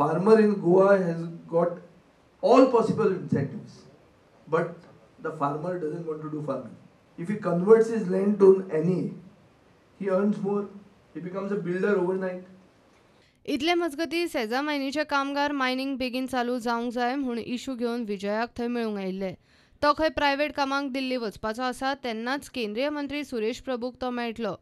Farmer in Goa has got all possible incentives, but the farmer doesn't want to do farming. If he converts his land to NA, he earns more, he becomes a builder overnight. इतले मजगती सेजा मायनीचे कामगार mining बेगीन चालू जावंक जाय म्हूण issue घेवन विजयाक थंय मेळूंक आयिल्ले. तो खंय प्रायव्हेट कामाक दिल्ली वचपाचो आसा तेन्नाच केंद्रीय मंत्री सुरेश प्रभूक तो मेळटलो.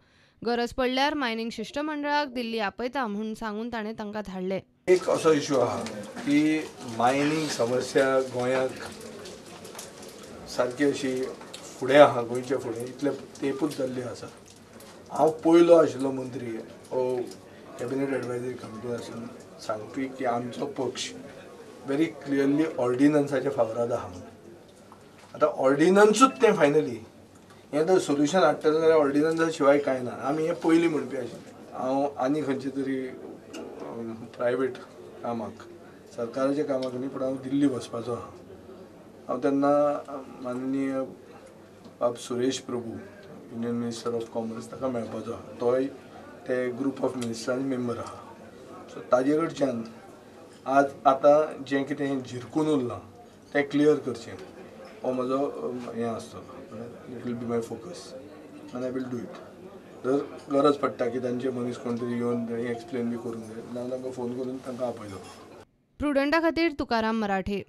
गरज पडल्यार मायनिंग शिश्टमंडळाक दिल्ली आपयता म्हूण सांगून ताणें तांकां धाडले. एक असो इशू आहा की मायनिंग समस्या गोंयाक सारकी अशी फुडें आहा, गोंयच्या फुडें इतले तेंपूच जाल्ली आसा. हांव पयलो आशिल्लो मंत्री ओ कॅबिनेट एडवायजरी कमिटी आसून सांगपी की आमचो पक्ष व्हेरी क्लियरली ऑर्डिनन्साच्या फावराद आहा म्हणून. आतां ऑर्डिनन्सूच तें फायनली हें जर सोल्युशन हाडटलें जाल्यार ऑर्डिनन्सा शिवाय कांय ना. आमी हें पयलीं म्हणपी आशिल्ले. हांव आनी खंयचे तरी प्रायवेट कामाक, सरकाराच्या कामाक न्ही, पूण हांव दिल्ली वचपाचो आहा. हांव तेन्ना माननीय बाब Suresh Prabhu, union minister of commerce, ताका मेळपाचो आहा. तोय ते ग्रुप ऑफ मिनिस्टरांनी मेंबर आहा. सो ताजे कडच्यान आज आतां जें कितें हें झिरकून उरलां तें क्लियर करचें हो म्हजो हें आसतलो. It will be my focus आनी I will do it. जर गरज पडटा की तांचे मनीस कोण तरी येवन तांणी एक्सप्लेन बी करूंक जाय, हांव तांकां फोन करून तांकां आपयतलो. प्रुडंटा खातीर तुकाराम मराठे.